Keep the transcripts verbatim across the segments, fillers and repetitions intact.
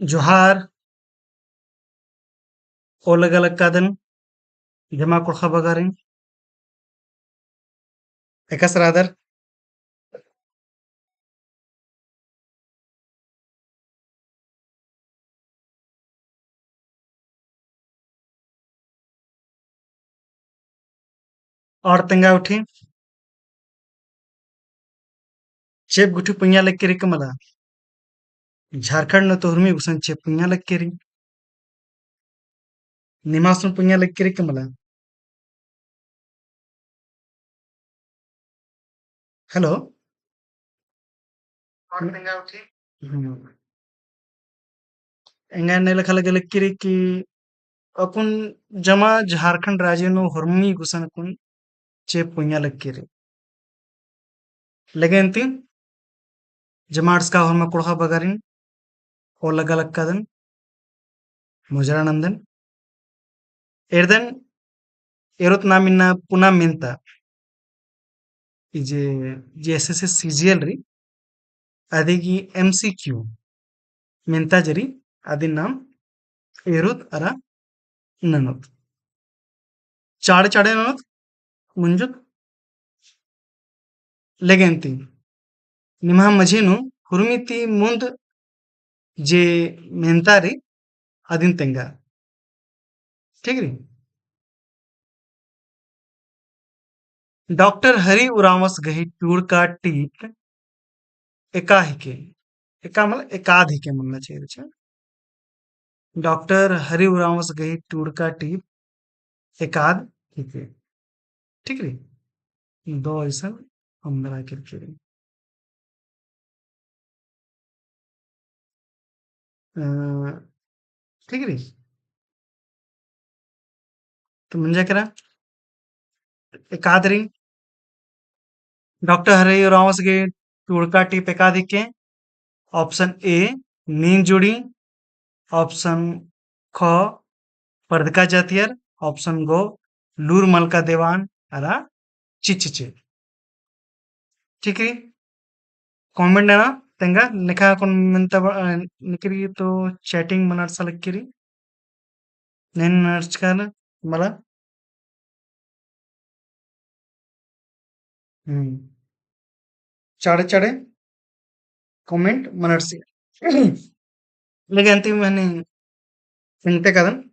जोहार, ओलगलग कादन, जमा कुँड़ुख़ बगारिन, एकासे रअदर। और तेंगा उठी चेंप गुट्ठी पुंइया लग्गी रई का मला। झारखंड नू तो हुरमी गुसन चेंप पुंइया लग्गी रई। निमास नू पुंइया लग्गी रई का मला। Hello। हम्म। एंगा एन्ने लेखा लगे लग्गी रई कि अक्कुन जमा झारखंड राज्य नू हुरमी गुसन अक्कुन चेंप पुंइया लग्गी रई। लेकिन ती जमा अंड़सका होरमा कुँड़ुख़ बगारिन, ओलगलग कादन, मुजरा नंदन। एरदन एरोत नाम इन्ना पुना मेन्ता। ई जे JSSC CGL रई, अदिगी MCQ मेन्ता जे रई, अदिन नाम एरोत अरा ननोत। चाड़े चाड़े ननोत, मुंजुत। लेकिन ती निम्हा मझी नू हुरमी ती मुन्द जे मेन्ता रई अदिन तेंगा। ठीक रई। डॉक्टर हरि उराँवस गही टूड़का टीप एका हिके, एका मतलब एकाद हिके मन्ना चाहिए। अच्छा, डॉक्टर हरि उराँवस गही टूड़का टीप एकाद हिके। ठीक रई। दव अइसन अम्बरा केरकी रई। अ, ठीक रई। तो मंजा केरा एकाद रई। डॉक्टर हरि उराँवस गही टूड़का टीप एकाद हिके। Option A, नीन जोड़ी। Option ख, परदका जतियर। Option ग, लूर मलका देवान अरा चिच्चिचे। ठीक रई। Comment नना तेंगा नेखा अक्कुन मेन्ता ब-, अ, निकरी तो chatting मना अंड़सा लग्गी रई। नैन नंड़सका मला। हम्म। चाड़े चाड़े comment मना अंड़सी। लेकिन अंतिम हनी चिंते कदन।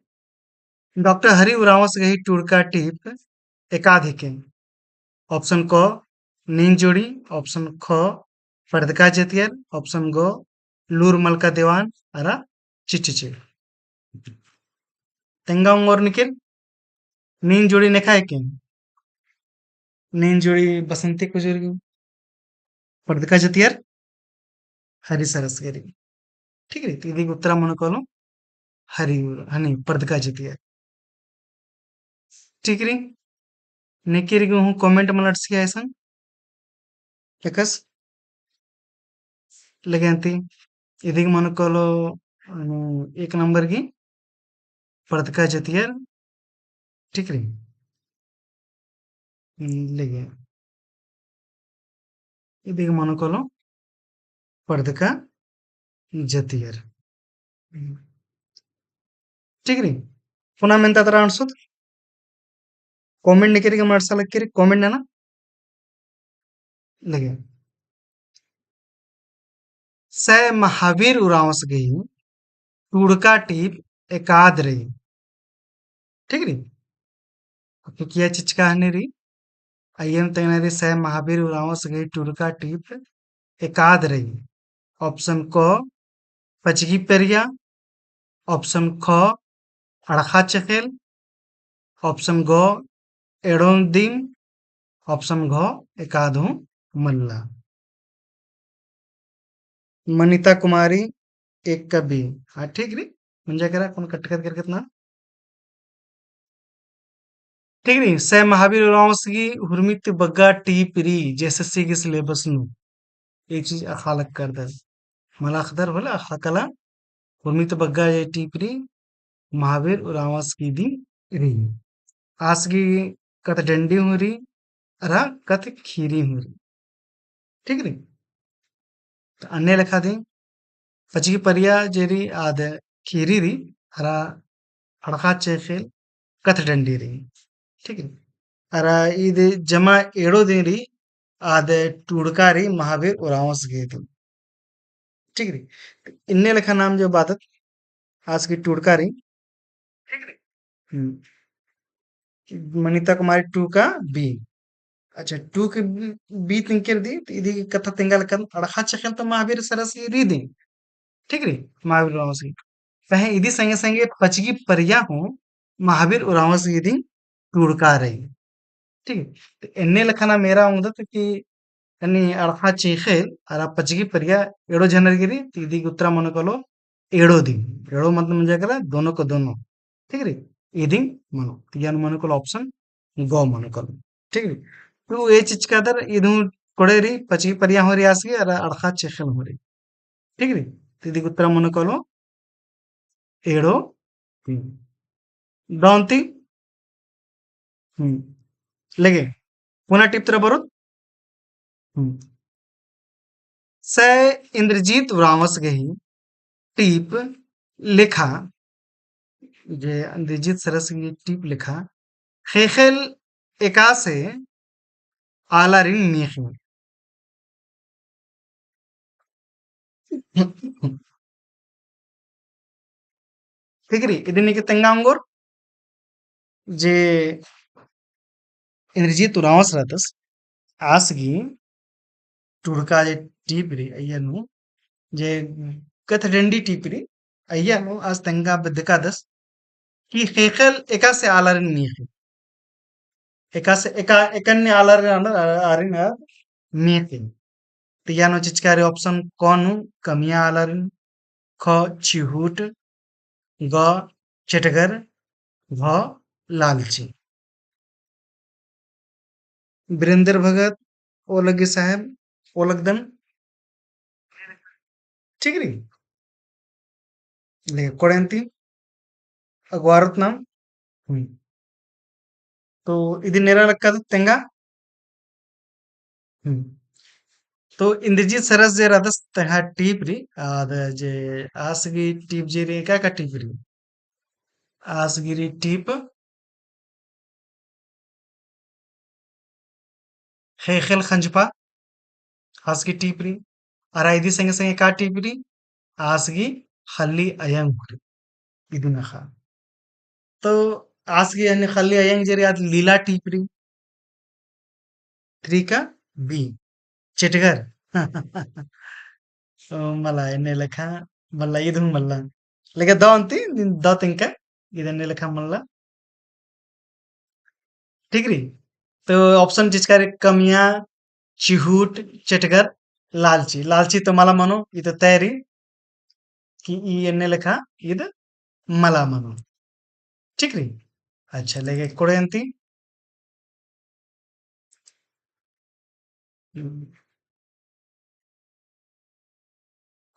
डॉक्टर हरि उराँवस गही टूड़का टीप एकाद हिके। Option क, नीन जोड़ी। Option ख, परदका जतियर। Option ग, लूर मलका देवान अरा चिच्चिचे। तेंगा ओंगोर निकिर। नीन जोड़ी नेखा हिके। नीन जोड़ी बसंती कुजूर गे, परदका जतियर हरि सरस गे रई। ठीक रई, तो इदी उत्तरा मनो कालो हरि, हनी परदका जतियर। ठीक रई, निकिर गे हूँ comment मना अंड़सकी अइसन। एकासे लेकिन ती इदी गे मनो कालो, अनु, एक नंबर गे परदका जतियर। ठीक रई। हम्म, लेगे। इदी गे मनो कालो परदका जतियर। हम्म। ठीक रई। पुना मेन्ता तरा अंड़सोत। Comment निकरी गे मना अंड़सा लग्गी रई, comment नना। लेगे। सै महावीर उराँवस गही टूड़का टीप एकाद रई। ठीक रई। अक्कु किया चिचका हनी रई। अइय्यम तेंगना रई सै महावीर उराँवस गही टूड़का टीप एकाद रई। Option क, पचगी पेरिया। Option ख, अड़खा चेखेल। Option ग, एड़ोन दिम। Option घ, एकाद हूँ मल्ला। मनिता कुमारी एक कवि। हाँ, ठीक रई। मंजा केरा, अक्कुन कटकत केरकत ना। ठीक रई, सै महावीर उराँवस गही हुरमी ती बग्गे टीप रई, JSSC गही syllabus नू। एक चीज अख़ा लक्करदर। मला अख़दर होले अख़ा कला, हुरमी ती बग्गे जे टीप रई, महावीर उराँवस गही दिम रई। आस गही कत्थ डंडी हूँ रई, अरा कत्थ खीरी हूँ रई। ठीक रई? तो अन्ने लेखा दिम पचगी परिया जे रई आद ख़ीरी रई, अरा अड़ख़ा चेख़ेल कत्थडंडी रई। ठीक रई। अरा ईद जमा एंड़ो दिम रई, आद टूड़का रई महावीर उराँवस गही दिम। ठीक रई। एन्ने लेखा नाम जो बअदत आस गही टूड़का रई। ठीक रई। हम्म। मनीता कुमारी टूड़का बी। अच्छा, टूड़का बी तिंकर दी, तो इदी कत्था तेंगा लक्कन अड़ख़ा चेख़ेल तो महावीर सरस गही रई दिम। ठीक रई, महावीर उराँवस गही। पहें इदी संगे संगे पचगी परिया हूँ महावीर उराँवस गही दिम टूड़का रई। ठीक है, तो एन्ने लेखा नाम एरा ओंगदत कि तनी अड़ख़ा चेख़ेल अरा पचगी परिया एंड़ो झनर गही रई, तो इदी उत्तरा मनो कालो एंड़ो दिम। एंड़ो मतलब मंजा केरा दोनों को दोनों। ठीक रई, इदिम मनो। तो यान मनो कालो option ग मनो कालो। ठीक रई, तो ए चिचका दर इद हूँ कोड़े रई, पचगी परिया हूँ रई आस गही अरा अड़ख़ा चेख़ेल हूँ रई। ठीक रई, तो इदी उत्तरा मनो कालो एंड़ो। हम्म। दौंती। हम्म। लेगे। पुना टीप तरा बरोत। हम्म। सै इंद्रजीत उराँवस गही टीप लेखा, जे इंद्रजीत सरस गही टीप लेखा, ख़ेख़ेल एकासे आलारिन मीख़ी। ठीक रई, इदिन नीके तेंगा ओंगोर जे इंद्रजीत उराँवस रअदस, आस गही टूड़का जे टीप रई, अइय्या नू, जे कत्थडंडी टीप रई, अइय्या नू आस तेंगा बेद्दकादस, कि ख़ेख़ेल एकासे आलारिन मीख़ी। एकासे, एका, एकन्ने आलारिन, आलारिन मीख़ी। तो यानो चिचका रई option क नू कमिया आलारिन, ख चिहुट, ग चेटगर, घ लालची। वीरेंद्र भगत, ओलगी साहेब, ओलगदन। ठीक रई? ले, कोड़ेन्ती, अगवारत नाम। हम्म। तो इदिन एरा लक्कदत तेंगा। हम्म। तो इंद्रजीत सरस जे रअदस तंग्है टीप रई, आद जे आस गही टीप जे रई, एका एका टीप रई। आस गही रई टीप ख़ेख़ेल ख़ंजपा, आस गही टीप रई। अरा इदी संगे संगे का टीप रई? आस गही ख़ल्ली अयंग हूँ रई। इदिन अख़ा। तो आस गही अन्ने ख़ल्ली अयंग जे रई आद लीला टीप रई। ठीक रई, बी, चेटगर। तो मला एन्ने लेखा, मला इद हूँ मला। लेकिन दौ अन्ती, दौ तेंगा, इद एन्ने लेखा मला। ठीक रई? तो option चिचका रई कमिया, चिहुट, चेटगर, लालची। लालची तो मला मनो, ई तो तय रई कि ई एन्ने लेखा इद मला मनो। ठीक रई? अच्छा, लेगे कोड़े अन्ती। हम्म।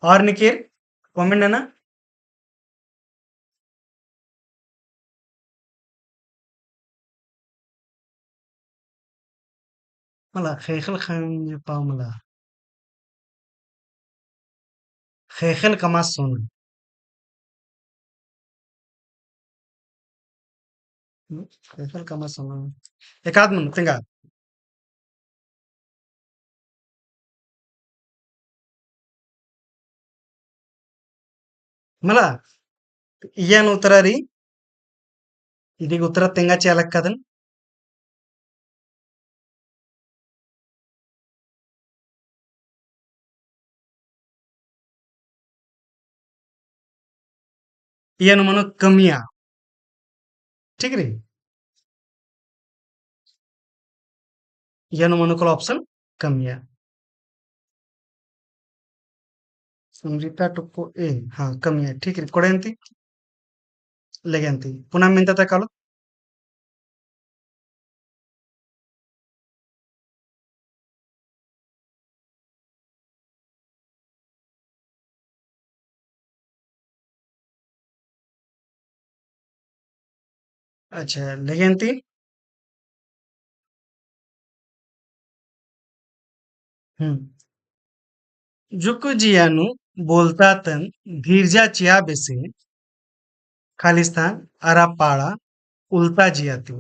और निकेर comment नना। मला ख़ेख़ेल ख़ंजपा मला। ख़ेख़ेल कमआ सोना। हम्म, ख़ेख़ेल कमआ सोना। एकाद मनो तेंगा। मला, इय्या नू उत्तरा रई, इदी गे उत्तरा तेंगा चिआ लक्कादन। इय्या नू मनो कमिया। ठीक रई? इय्या नू मनो कालो option कमिया। समृता टुक्को ए, हाँ, कमिया। ठीक रई, कोड़े अन्ती? लेगे अन्ती। पुना मेन्ता ता कालो। अच्छा, लेगे अन्ती। हम्म। जुक्कु जिया नू बोलता तन धीरजा चिआ बेसे खालिस्तान अरा पाड़ा उल्ता जिया ती।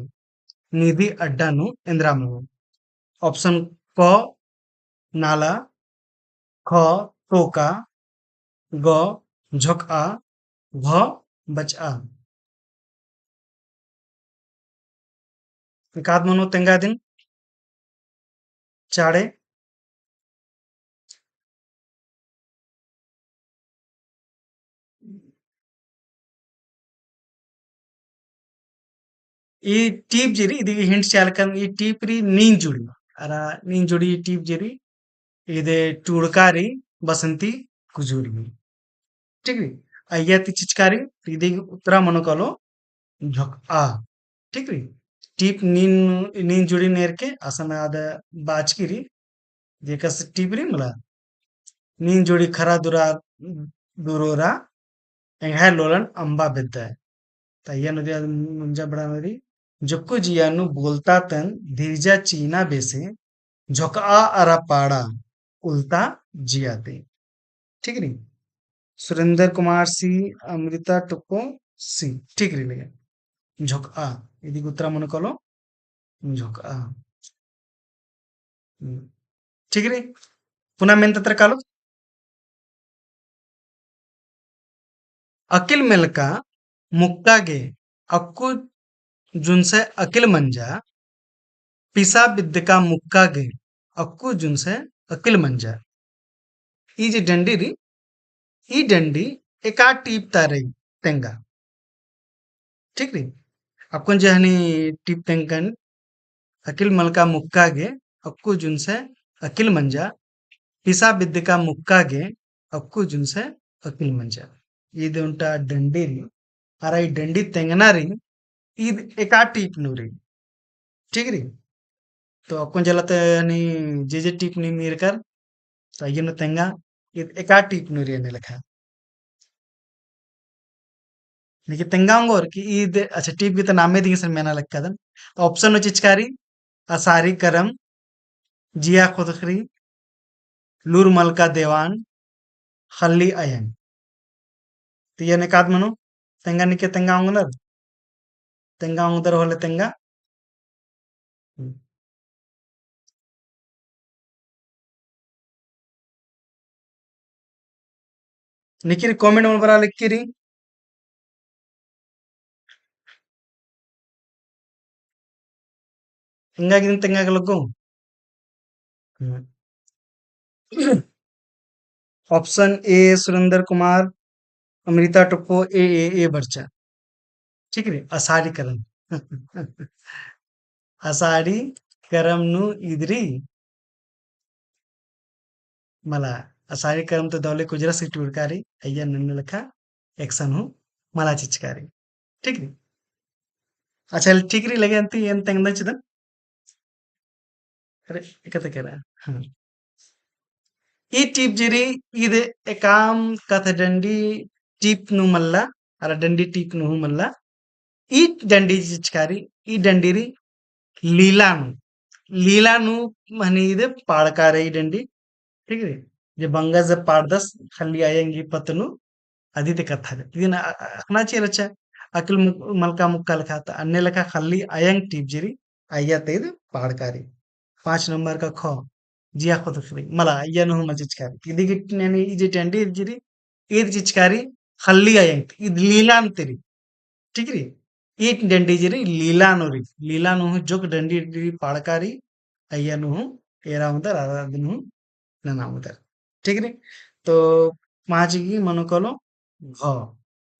निधि अड्डा नू एन्द्रा मनो। Option क नाला, ख टोका, ग झोकआ, घ बचआ। एकाद मनो तेंगा दिम चाड़े। ई टीप जे रई, इदी hint चिआ लगदन, ई टीप रई नीन जुड़ी। अरा नीन जुड़ी टीप जे रई, इदे टूड़का रई बसंती कुजूर ही। ठीक रई? अइय्या ती चिचका रई, इदी उत्तरा मनो कालो झोकआ। ठीक रई? टीप नीन, नीन जुड़ी नेरके असन आद बाचकी रई, जेकस टीप रई मला। नीन जुड़ी खरा दुरा, दुरोरा, एंग्है लोलन अम्बा बेद्दय। त अइय्या नू दिया मुंजा बड़ा नू रई, जोक्कु जिया नू बोलता तन धीरजा चिअना बेसे, झोकआ अरा पाड़ा उल्ता जिया ती। ठीक रई? सुरेंद्र कुमार सी, अमृता टोप्पो सी। ठीक रई लगे। झोकआ। इदी उत्तरा मनो कालो झोकआ। हम्म। ठीक रई? पुना मेन तत्रा कालो। अकिल मेलका मुक्का गे अक्कु जुनसे अकिल मंजा, पिसा बिद्दका मुक्का गे अक्कु जुनसे अकिल मंजा। ई जे डंडी रई, ई डंडी एका टीप ता रई तेंगा। ठीक रई? अक्कुन जे हनी टीप तेंगकन, अकिल मलका मुक्का गे अक्कु जुनसे अकिल मंजा, पिसा बिद्दका मुक्का गे अक्कु जुनसे अकिल मंजा। ईद ओन्टा डंडी रई, अरा ई डंडी तेंगना रई, ईद एका टीप नू रई। ठीक रई? तो अक्कुन जला ते हनी जे जे टीप नीम ईरकर, तो अइय्या नू तेंगा, ईद एका टीप नू रई एन्ने लेखा। लेकिन तेंगा ओंगोर कि ईद, अच्छा, टीप गे तो नामे दिंगे सन मेना लगदन। तो option नू चिचका रई, असारी करम, जिया खुदखरी, लूर मलका देवान, खल्ली अयंग। तो एन्ने एकाद मनो, तेंगा निके तेंगा ओंगनर, तेंगा ओंगदर होले तेंगा। हम्म। निकिर comment मल बरा लिखिरी। एंगा गे दिम तेंगा गे लग्गो। हम्म। Option A सुरेंद्र कुमार, अमृता टोप्पो, A, A, A बरचा। ठीक रई, असाड़ी करम। असाड़ी करम नू ईद रई। मला, असाड़ी करम तो दौले कुजरा सी टूड़का रई, अइय्या नन्ना लेखा action हूँ मला चिचका रई। ठीक रई? अच्छा, ठीक रई, लगे अन्ती एन तेंगदन चिदन। अरे, एकते केरा। हाँ। ई टीप जे रई, ईद एकाम कत्था डंडी टीप नू मल्ला, अरा डंडी टीप नू हूँ मल्ला। ई डंडी चिचका रई, ई डंडी रई लीला नू, लीला नू मने ईद पाड़का रई डंडी, ठीक रई? जे बंगा जे पाड़दस खल्ली अयंग ही पत्त नू, अदी ते कत्था दे। इदिन अ-, अ-, अख़ना चिआ रहचा, अकिल मु-, मलका मुक्का लेखा, त अन्ने लेखा खल्ली अयंग टीप जे रई, अइय्या ता ईद पाड़का रई। पाँच नंबर का ख, जिया खुदखरी, मला अइय्या नू हूँ मल चिचका रई। इदी गे यानी ई जे डंडी जे रई, ईद चिचका रई खल्ली अयंग, ईद लीला नू ती रई। ठीक रई? ई डंडी जे रई लीला नू रई, लीला नू हूँ जोक डंडी रई पाड़का रई, अइय्या नू हूँ एरा ओंगदर, अरा अदिन हूँ नना ओंगदर। ठीक रई? तो पाँच गे मनो कालो घ।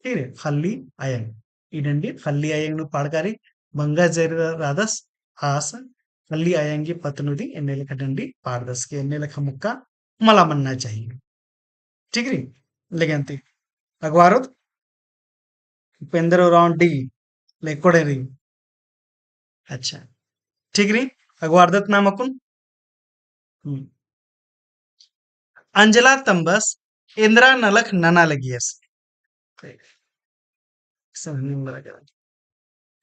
ठीक रई? खल्ली अयंग। ई डंडी खल्ली अयंग नू पाड़का रई, बंगा जे रअदस आस, खल्ली अयंग ही पत्त नू दी एन्ने लेखा डंडी पाड़दस के एन्ने लेखा मुक्का मला मन्ना चाहिए। ठीक रई? लगे अन्ती अगवारोत उपेंद्र उराँव D, लेकोड़े रई। अच्छा, ठीक रई, अगवारदत नाम अक्कुन। हम्म। अंजला तम्बस एन्द्रा नलख नना लगियस।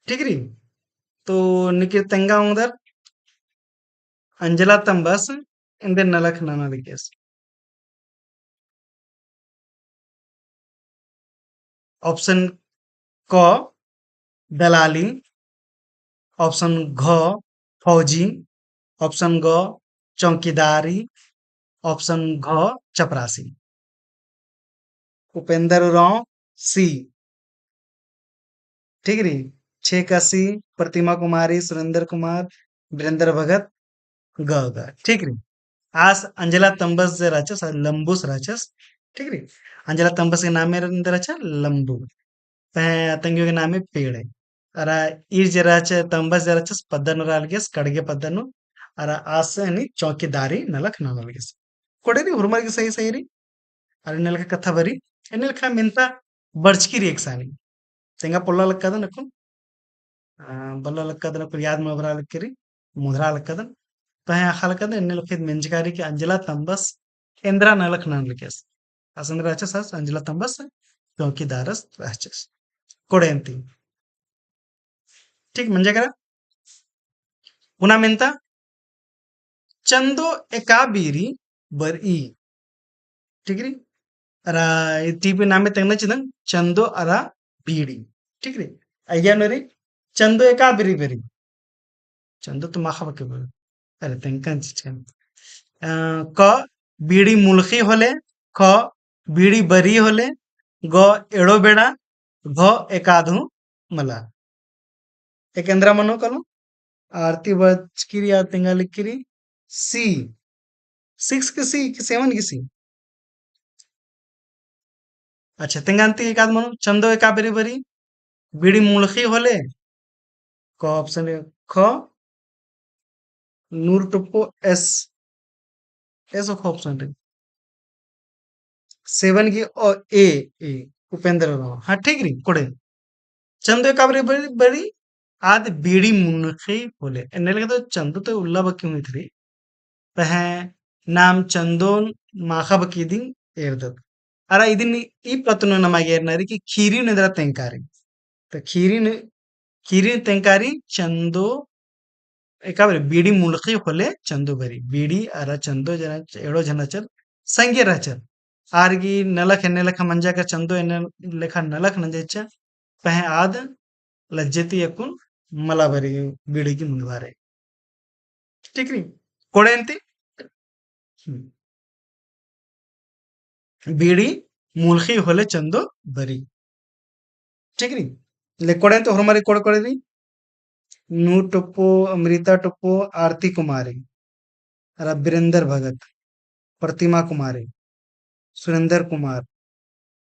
ठीक रई, तो निकिर तेंगा ओंगदर, अंजला तम्बस एन्द्रा नलख नना लगियस। Option क दलाली, option घ फौजी, option ग चौकीदारी, option घ चपरासी। उपेंद्र उराँव सी। ठीक रई। छेका सी, प्रतिमा कुमारी, सुरेंद्र कुमार, वीरेंद्र भगत, ग, ग। ठीक रई। आस अंजला तम्बस जे रहचस, आस लम्बुस रहचस। ठीक रई। अंजला तम्बस के नामे एन्देर रहचा? लम्बु। पहें अतंग्यो के नामे पेड़े। अरा ईर जे रहचा, तम्बस जे रहचस, पद्दा नू रआ लगियस, कड़गे पद्दा नू। अरा आस हनी चौकीदारी नलख नना लगियस। कोड़े रई, होरमर गे सही सही रई। अरा एन्ने लेखा कत्था बरई, एन्ने लेखा मेन्ता बरचकी रई एकसानी। तेंगा पोल्ला लक्कादन अक्कुन, आ, बल्ला लक्कादन अक्कुन याद मल बरआ लक्की रई, मुधरा लक्कादन। पहें अख़आ लक्कादन, एन्ने लेखा मेंजका रई कि अंजला तम्बस एन्दरा नलख नना लगियस। आस एन्दरा रहचस, आस अंजला तम्बस चौकीदारस रहचस। कोड़े अन्ती। ठीक, मंजा केरा? पुना मेन्ता, चंदो एका बीड़ी बरई। ठीक रई? अरा ई टीपी नामे तेंगना चिदन, चंदो अरा बीड़ी। ठीक रई? अइय्या नू रई, चंदो एका बीड़ी बरई। चंदो तो माखा बके बरई। अरे, तेंगकन चिच्चन। अ, क, बीड़ी मुलखी होले, ख, बीड़ी बरई होले, ग, एड़ो बेड़ा, घ, एकाद हूँ मला। एक एन्दरा मनो कालो, आरती बरचकी रई, आ तेंगा लक्की रई, C, six की C कि seven की C? अच्छा, तेंगा अन्ती एकाद मनो, चंदो एका बीड़ी बरई, बीड़ी मुलखी होले, क option रई, ख, नूर टोप्पो S, S ख option रई। Seven की, ओ, A, A, उपेंद्र उराँव। हाँ, ठीक रई, कोड़े। चंदो एका बीड़ी बरई, बरई, आद बीड़ी मुलखी होले। एन्ने लेखा तो चंदो तो उल्ला बकी हूँ इथरी। पहें नाम चंदोन माखा बकी दिम एरदत। अरा इदिन ई पत्त नू नमा गे एरना रई कि खीरी नू एन्दरा तेंगका रई। तो खीरी नू, खीरी नू तेंगका रई चंदो एका बरई, बीड़ी मुलखी होले चंदो बरई। बीड़ी अरा चंदो जना, एड़ो जना चर संगे रहचर। आर गे नलख एन्ने लेखा मंजा का चंदो एन्ने लेखा नलख नंजचा। पहें आद लज्जे ती अक्कुन मला बरई बीड़ी गे मुन्द बारे। ठीक रई? कोड़े अन्ती? हम्म। बीड़ी मुलखी होले चंदो बरई। ठीक रई? ले कोड़े अन्ती होरमर गे कोड़े कोड़े रई। नूर टोप्पो, अमृता टोप्पो, आरती कुमारी, अरा वीरेंद्र भगत, प्रतिमा कुमारी, सुरेंद्र कुमार,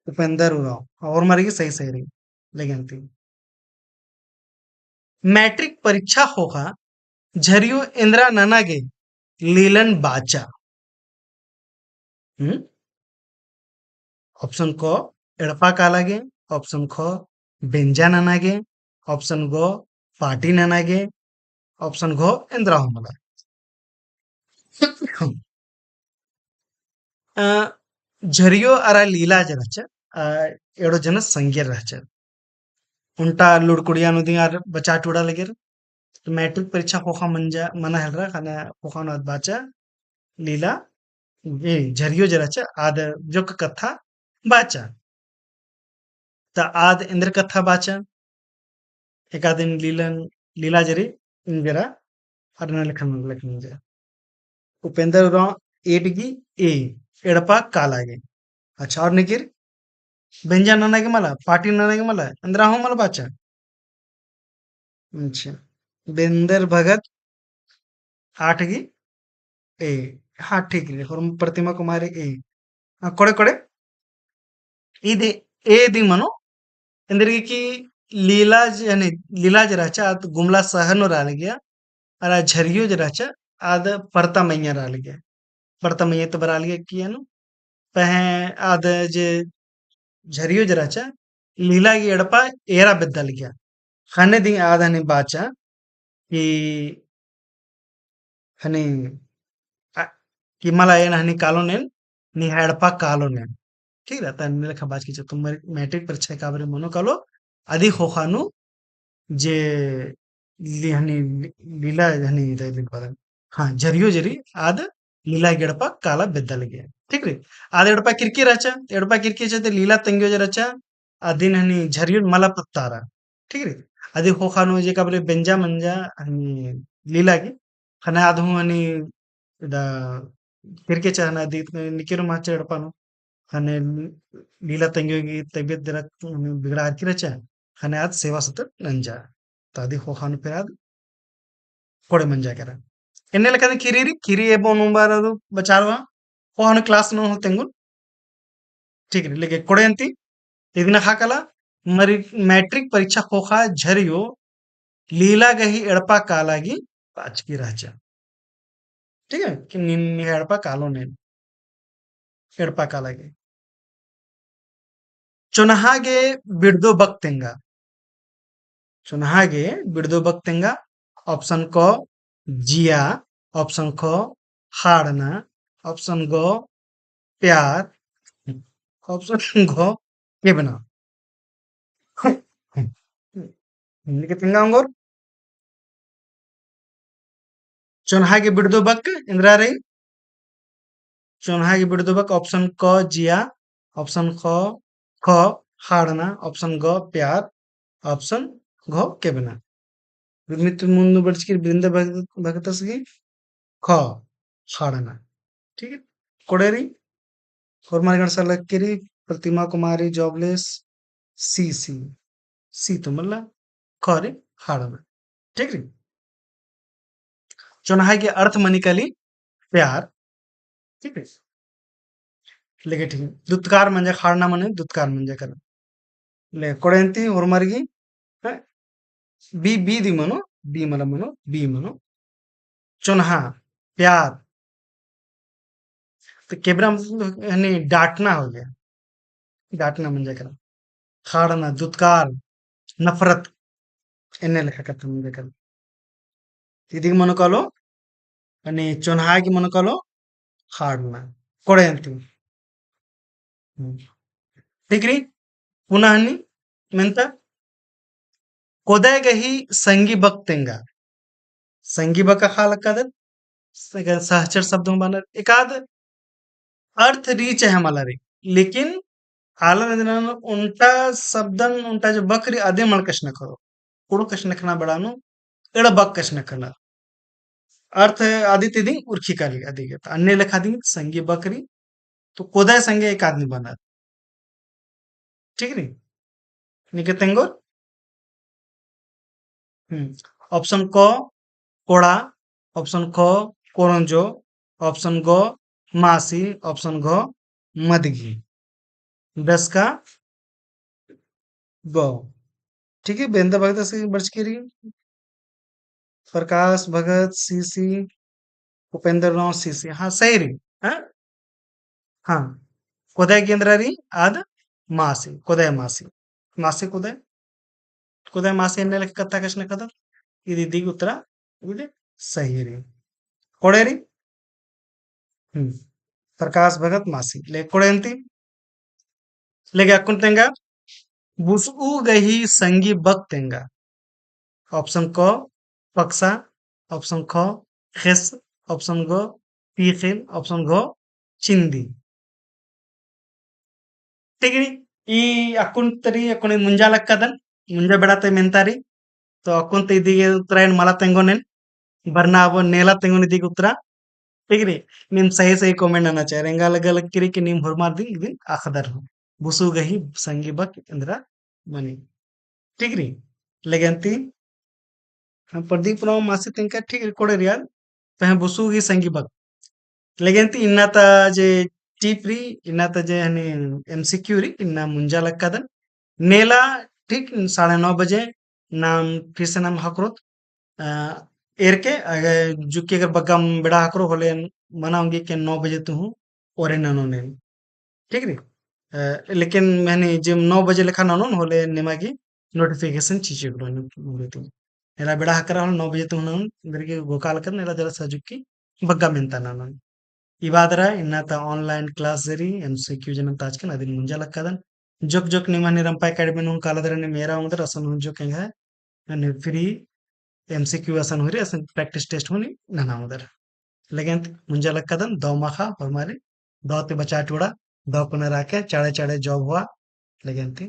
उपेंद्र उराँव, होरमर गे सही सही रई, लेकिन ती। मैट्रिक परीक्षा ख़ोख़ा झरियो एन्दरा नना गे लीलन बाचा। हम्म? Option क एड़पा काला गे, option ख बेंजा नना गे, option ग पार्टी नना गे, option घ एन्दरा हूँ मला। अ, झरियो अरा लीला जे रहचा, अ, एड़ो जना संगे रहचा। ओन्टा लुड़कुड़िया नू दिम आर बचा टुड़ा लगियर। तो मैट्रिक परीक्षा ख़ोख़ा मंजा, मना हेलरा, ख़ने ख़ोख़ा नू आद बाचा, लीला, ए, झरियो जे रहचा, आद जोक्क कत्था बाचा। त आद एन्देर कत्था बाचा, एकादिन लीलन, लीला जे रई, एन्देरा, अरा एन्ने लेखा नलख नंजा। उपेंद्र उराँव एट गी ए, एड़पा काला गे। अच्छा, अरा निकिर बेंजा नना गे मला, पार्टी नना गे मला, एन्दरा हूँ मला बाचा। अच्छा, वीरेंद्र भगत आठ गी ए, हाँ, ठीक रई, होरमर प्रतिमा कुमारी ए। हाँ, कोड़े, कोड़े? इदे ए दिम मनो, एन्देरगे कि लीला जे, यानी लीला जे रहचा, आद गुमला शहर नू रआ लगिया, अरा झरियो जे रहचा, आद परता मइय्याँ रआ लगिया। परता मइय्याँ तो बरआ लगिया कि यानु, पहें आद जे झरियो जे रहचा, लीला गी एड़पा एरा बेद्दा लगिया। ख़ने दिम आद हनी बाचा कि हनी, आ, कि मला एन हनी कालोन एन, निंग्है एड़पा कालोन एन। ठीक रई, त एन्ने लेखा बाचकी चिच्चा, तो मैट्रिक परीक्षा एका बारी मनो कालो, अदी ख़ोख़ा नू जे ली-, हनी ली-, लीला हनी रई लिखबादन। हाँ, झरियो जे रई, आद लीला गी एड़पा काला बेद्दा लगिया। ठीक रई? आद एड़पा किरकी रहचा, एड़पा किरकी रहचा, ते लीला तंग्यो जे रहचा, अदिन हनी झरियुन मला पत्तारा। ठीक रई? अदी ख़ोख़ा नू जे का बोले बेंजा मंजा हनी लीला गे, ख़ने आद हूँ हनी इदा किरके चा हना अदी निकेरो माचे एड़पा नू। ख़ने लीला तंग्यो गे तबियत दरा बिगड़ा अरकी रहचा। ख़ने आद सेवा सतर नंजा। तो अदी ख़ोख़ा नू फिर आद कोड़े मंजा केरा। एन्ने लेखा दी ख़ीरी रई, ख़ीरी एबो नू बार बचारवा। ख़ोख़ा नू class नू हूँ तेंगुन। ठीक रई, लेके कोड़े अन्ती, इदिन ख़क्खला, मरी मैट्रिक परीक्षा ख़ोख़ा झरियो लीला गही एड़पा काला गे बाचकी रहचा। ठीक है, कि नीन निंग्है एड़पा कालोन एन। एड़पा काला गे। चोन्हा गे बिड़दो बक तेंगा। चोन्हा गे बिड़दो बक तेंगा। Option क जिया, option ख ख़ाड़ना, option ग प्यार, option घ केबना। हिंदी के तेंगा ओंगोर। चोन्हा गे बिड़दो बक एन्दरा रई। चोन्हा गे बिड़दो बक option क जिया, option ख, ख ख़ाड़ना, option ग प्यार, option घ केबना। मित्र मुन्नु बरचकी रई वृंदा भगत, भगतस गे ख ख़ाड़ना। ठीक है? कोड़े रई, होरमार गण सा लग के रई, प्रतिमा कुमारी jobless, C, C, C तो मल्ला, ख रई ख़ाड़ना। ठीक रई? चोन्हा गे अर्थ मनी काली प्यार। ठीक है? लेकिन ठीक है। दुत्कार मंजा, ख़ाड़ना मने दुत्कार मंजा केरा। ले, कोड़े अन्ती होरमार गे, हैं? B, B दी मनो, B मला मनो, B मनो। चोन्हा, प्यार। तो केबना मतलब हनी डाँटना हो गया। डाँटना मंजा केरा। ख़ाड़ना, दुत्कार, नफरत, एन्ने लेखा कत्था मंजा केरा। इदी गे मनो कालो, हनी चोन्हा गे मनो कालो, ख़ाड़ना। कोड़े अन्ती। हम्म। ठीक रई? पुनः हनी मेन्ता, कोदय गही संगी बक तेंगा। संगी बक अख़ा लक्कादत, सह-, सहचर शब्द हूँ बअनर। एकाद अर्थ रई चहे मला रई, लेकिन आलर एन्दरन ओन्टा शब्दन, ओन्टा जो बक रई अदिन मल कछनखरओ। कुँड़ुख़ कछनखना बेड़ा नू एड़ा बक कछनखरनर। अर्थ अदी ती दिम उरखी काली अदी गे। तो अन्ने लेखा दिम संगी बक रई, तो कोदय संगे एकाद नी बअनर। ठीक रई? निके तेंगोर? हम्म। Option क, कोड़ा, option ख, कोरंजो, option ग, मासी, option घ, मदगी। दस का ब। ठीक है, बेंदा भगत से बरचकी रई। प्रकाश भगत, C, C, उपेंद्र राव, C, C। हाँ, सही रई। हाँ? हाँ। कोदय गे एन्दरा रई, आद मासी, कोदय मासी। मासी कोदय? कोदय मासी एन्ने लेखा कत्था कछनखदत, इदी दिम उत्तरा, इदी सही रई। कोड़े रई? हम्म। प्रकाश भगत मासी। ले कोड़े अन्ती। लेगे अक्कुन तेंगा, बुसु गही संगी बक तेंगा। Option क, पक्सा, option ख, ख़ेस, option ग, पीख़िल, option घ, चिंदी। ठीक रई, ई अक्कुन तरी, अक्कुन मुंजा लक्कादन, मुंजा बेड़ा ती मेन्ता रई, तो अक्कुन ती इदी गे उत्तरा एन मला तेंगोन एन, बरना अब नेला तेंगोन इदी गे उत्तरा। ठीक रई, नीम सही सही comment नना चाही, एंगा लग्गा लगी कि नीम होरमर दिम इदिन अख़दर हूँ। बुसु गही संगी बक एन्दरा मनी। ठीक रई, लेगे अन्ती, हाँ, प्रदीप राव मासी तेंगका, ठीक रई, कोड़े रई आद, पहें बुसु गही संगी बक। लेगे अन्ती इन्ना ता जे tip रई, इन्ना ता जे हनी MCQ रई, इन्ना मुंजा लक्कादन। नेला ठीक साढ़े नौ बजे नाम फिर से नाम हकरोत, अ, एरके, अगर जुक्की अगर बग्गा बेड़ा हकरो होले मना ओंगी के नौ बजे तुहूँ ओरे ननोन एन। ठीक रई? अ, लेकिन हनी जे नौ बजे लेखा ननोन होले निमा गे notification चिच्चकी रओ नी। एला बेड़ा हकरा होले नौ बजे तुहूँ ननोन, एन्देरगे गोकाल कर नेला जरा सा जुक्की बग्गा मेन्ता ननोन। ई बादरा इन्ना ता online class जे रई, MCQ जनम ताचकन अदिन मुंजा लक्कादन। जोक जोक निम्है Rampa Academy नू काला दरा नीम एरा ओंगदर असन हूँ जोक एंग्है, यानी free MCQ असन हूँ रई, असन practice test हूँ नीम नना ओंगदर। लेगे अन्ती मुंजा लक्कादन, दव माख़ा होरमारिन, दव ती बचा टूड़ा, दव कुना राखे, चाड़े चाड़े job होआ, लेगे अन्ती